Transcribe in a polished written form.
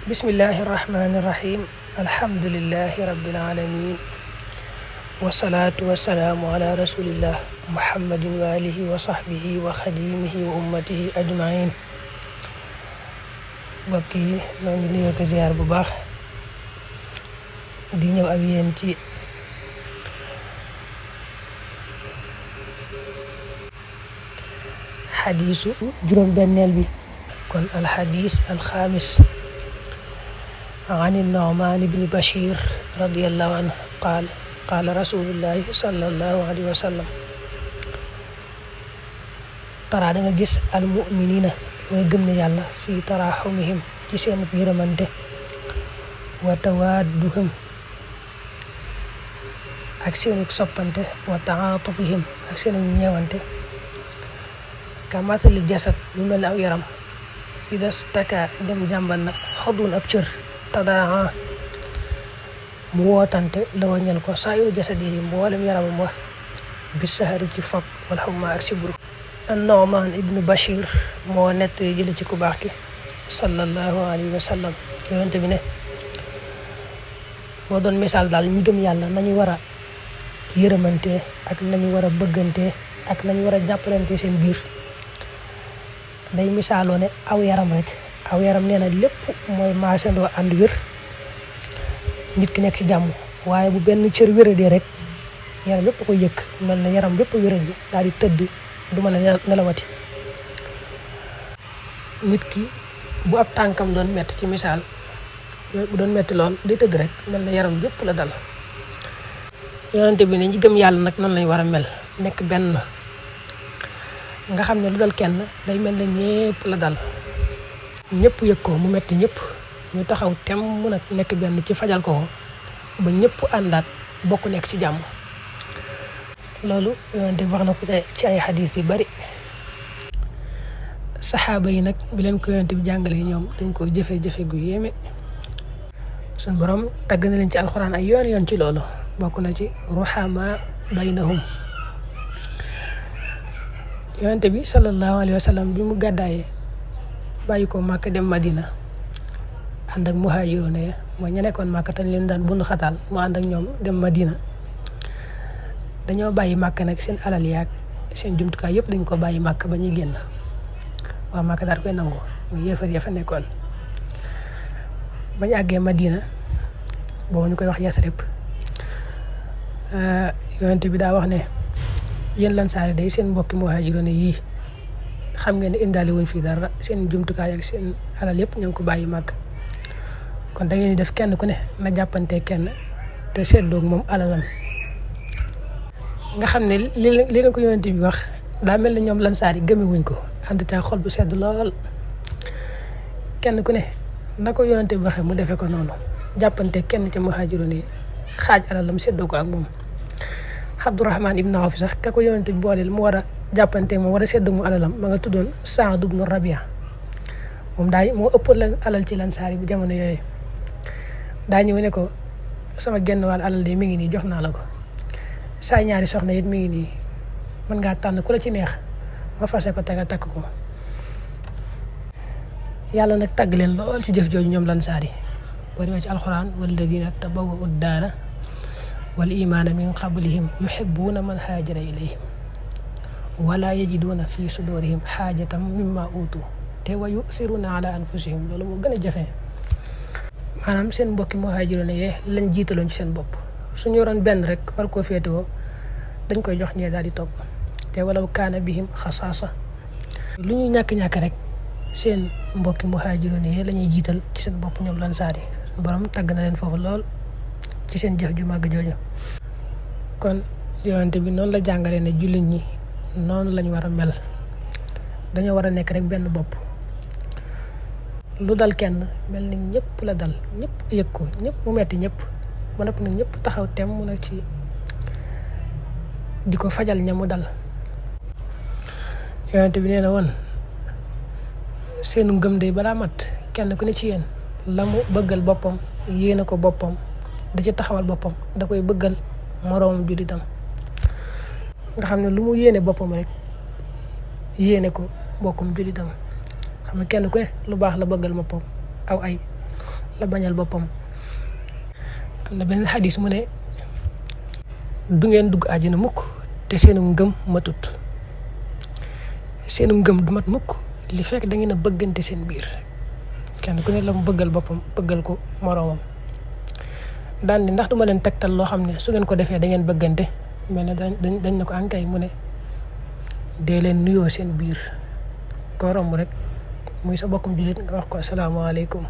bismillahi irrahmani irrahim alhamdulillahi rabbil alamin wasalaatu wasalaamu ala rasulillah muhammadin wa alihi wa sahbihi wa xadimihi wa ummatihi ajmain. mbokk yi noo ngi nuyoo ko ziar bu baax di ñëw ak yéen ci xadiisu juróom-benneel bi. kon alxadis alxaamis an Nu'maan ibni Bashir radiyallahu anhu qaal qaala rasulullahi sallallahu alayhi wa sallam taraa da nga gis almuminina way gëm ne yàlla fii taraxumihim ci seen yërëmante wa tawadduhum ak seenu soppante wa taatufihim ak seenu ñeewante ka mathali jasad lu mel ne aw yaram ida staka dem jàmbal nag xodun ab cër tadaa mu wootante la wañal ko saa yu jasad yi mboolem yaramam wax bi sahari ci fog wal xumma ak sibru. an Nu'maan ibnu Bashir moo nett jële ci ku baax ki sallallahu alayhi wa sallam yonente bi ne moo doon misaal daal ñi gëm yàlla nañu war a yërëmante ak nañu war a bëggante ak nañu war a jàppalante seen biir. day misaaloo ne aw yaram rek aw yaram nee na lépp mooy maasandoo ànd wér nit ki nekk ci jàmm, waaye bu benn cër wéradee rek yaram lépp ko yëkk mel na yaram lépp wéradi daal di tëdd du mën a nelawati. nit ki bu ab tànkam doon metti ci misaal bu doon metti lool day tëdd rek mel na yaram lépp la dal. yonente bi ne ñi gëm yàlla nag noonu lañ war a mel, nekk benn nga xam ne lu dal kenn day mel ne ñépp la dal, ñëpp yëg ko mu metti ñëpp ñu taxaw tem mu nag nekk benn ci fajal ko ba ñëpp àndaat bokk nekk ci jàmm. loolu yonente bi wax na ko ci ay xadiis yu bari. saxaaba yi nag bi leen ko yonente bi jàngale ñoom dañ ko jëfe gu yéeme. suñ borom tagg na leen ci alxuraan ay yoon ci loolu, bokk na ci ruhama baynahum. yonente bi sallallahu alayhi wa sallam bi mu gàddaayee bàyyi ko Màkka dem Madina ànd ak muhaajiroon ya mooy ña nekkoon Màkka tañ leen daan bundu xataal mu ànd ak ñoom dem Madina. dañoo bàyyi Màkka nag seen alal yaag seen jumtukaay yëpp dañ ko bàyyi Màkka ba ñuy génn. waa Màkka daal koy nangu mu yéefar ya fa nekkoon. bañ àggee Madina boobu ñu koy wax Yasrib, yonente bi daa wax ne yéen Lansaar day seen mbokki muhaajiroon yii xam ngeen ne indaale wuñ fii dara, seen jumtukaay ak seen alal yëpp ñu ngi ko bàyyi màgg. kon da ngeen di def kenn ku ne na jàppante kenn te seetloog moom alalam. nga xam ne li leen ko yonente bi wax daa mel ne ñoom Lansaar yi gëme wuñ ko, ànd ca xol bu sedd lool. kenn ku ne na ko yonente bi waxee mu defee ko noonu, jàppante kenn ci muhaajiroon yi xaaj alalam seddoo ko ak moom. Abdurahmaan ibn Awf sax ka ko yonente bi booleel mu war a jàppante moom war a seddu mu alalam ma nga tuddoon Saad ibn Rabia. moom moo ëpp leen alal ci Lansaar yi bu jamono yooyu. daa ñëw ne ko sama genn wàll alal de mi ngi nii jox naa la ko, saa ñaari soxna it mi ngi nii mën ngaa tànn ku la ci neex ma fase ko te nga takk ko. yàlla nag tàgg leen lool ci jëf jooju ñoom Lansaar yi boo demee ci alxuraan walladina tabawwa'u daara wal imaana min qablihim yuhibbuuna man haajara ilayhim wala yajiduuna fi sudurihim xaajatan mimma uutu te wa yusiruuna ala anfusihim. loolu moo gën a jafe, maanaam seen mbokki muhaajiroon yee lañ jiitaloon ci seen bopp. suñu yoroon benn rek war koo féetewoo dañ koy jox ñee daal di toog te walaw kaana bihim xasaasa. lu ñuy ñàkk-ñàkk rek seen mbokki muhaajiroon yee la ñuy jiital ci seen bopp ñoom Lansaar yi. borom tàgg na leen foofu lool ci seen jëf ju màgg jooju. kon yonente bi noonu la jàngale ne jullit ñi noonu lañ war a mel, dañoo war a nekk rek benn bopp. lu dal kenn mel ni ñëpp la dal, ñëpp yëg ko, ñëpp mu metti ñëpp ba noppi nag ñëpp taxaw tem mu nag ci di ko fajal ñamu dal. yonente bi nee na woon seenu ngëm day balaa mat kenn ku ne ci yéen la mu bëggal boppam yéene ko boppam da ci taxawal boppam da koy bëggal moroomam jullitam. nga xam ne lu mu yéene boppam rek yéene ko bokkum jullitam. xam ne kenn ku ne lu baax la bëggal boppam aw ay la bañal boppam. am na benn xadis mu ne du ngeen dugg àjjana mukk te seenum ngëm matut. seenum ngëm du mat mukk li fekk da ngeen a bëggante seen biir, kenn ku ne la mu bëggal boppam bëggal ko moroomam. daan ni ndax duma leen tegtal loo xam ne su ngeen ko defee da ngeen bëggante, mel ne dañ na ko ankay, mu ne dee leen nuyoo seen biir, koo romb rek muy sa bokkum jullit nga wax ko asalaamaaleykum.